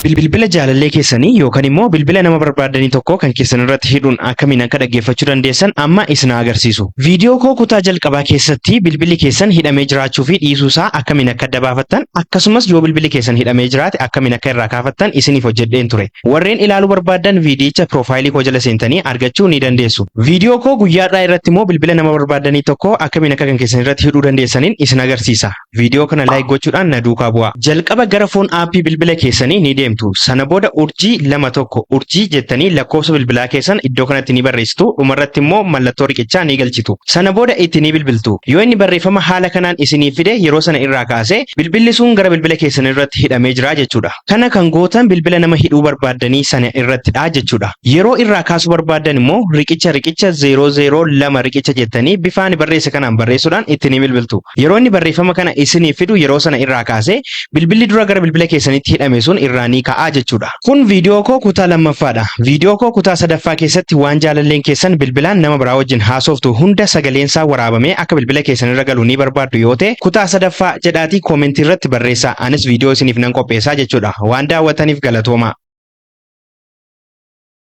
Bilbila jaalallee keessanii yookaan immoo bilbila nama barbaaddanii tokko kan keessan irratti hidhuun akkamiin akka dhaggeeffachuu dandeessan amma isin haa agarsiisu. Viidiyoo koo kutaa jalqabaa keessatti bilbilli keessan hidhamee jiraachuu fi dhiisuu isaa akkamiin akka adda baafattan akkasumas yoo bilbilli keessan hidhamee jiraate akkamiin akka irraa kaafattan isiniif hojjedheen ture. Warreen ilaaluu barbaaddan viidiyicha piroofaayilii koo jala seentanii argachuu ni dandeessu. Viidiyoo koo guyyaa har'aa irratti immoo bilbila nama barbaaddanii tokko akkamiin akka kan keessan irratti hidhuu dandeessaniin isin agarsiisa. Viidiyoo kana like gochuudhaan na duukaa bu'aa. Jalqaba gara phone app bilbila keessanii ni deemtu. Sana booda urjii 2 1 urjii jettanii lakkoofsa bilbilaa keessan iddoo kanatti ni barreessitu. Dhumarratti immoo mallattoo riqichaa ni galchitu. Sana booda itti ni bilbiltu. Yoo inni barreeffama haala kanaan isiniif fide yeroo sana irraa kaasee bilbilli sun gara bilbila keessan irratti hidhamee jira jechuudha. Kana kan gootan bilbila nama hidhuu barbaaddanii sana irrattidha jechuudha. Yeroo irraa kaasuu barbaaddan immoo riqicha riqicha 0 0 2 riqicha jettanii bifa ani barreesse kanaan barreessuudhaan itti ni bilbiltu. Yeroo inni barreeffama kana isiniif fidu yeroo sana irraa kaasee bilbilli dura gara bilbila keessanitti hidhame sun irraa ni ka'a jechuudha. Kun viidiyoo koo kutaa lammaffaadha. Viidiyoo koo kutaa sadaffaa keessatti waan jaalalleen keessan bilbilaan nama biraa wajjin haasoftu hunda sagaleensaa waraabamee akka bilbila keessan irra galu ni barbaaddu yoo ta'e kutaa sadaffaa jedhaatii koomentii irratti barreessaa. Anis viidiyoo isiniif nan qopheessaa jechuudha. Waan daawwattaniif galatoomaa.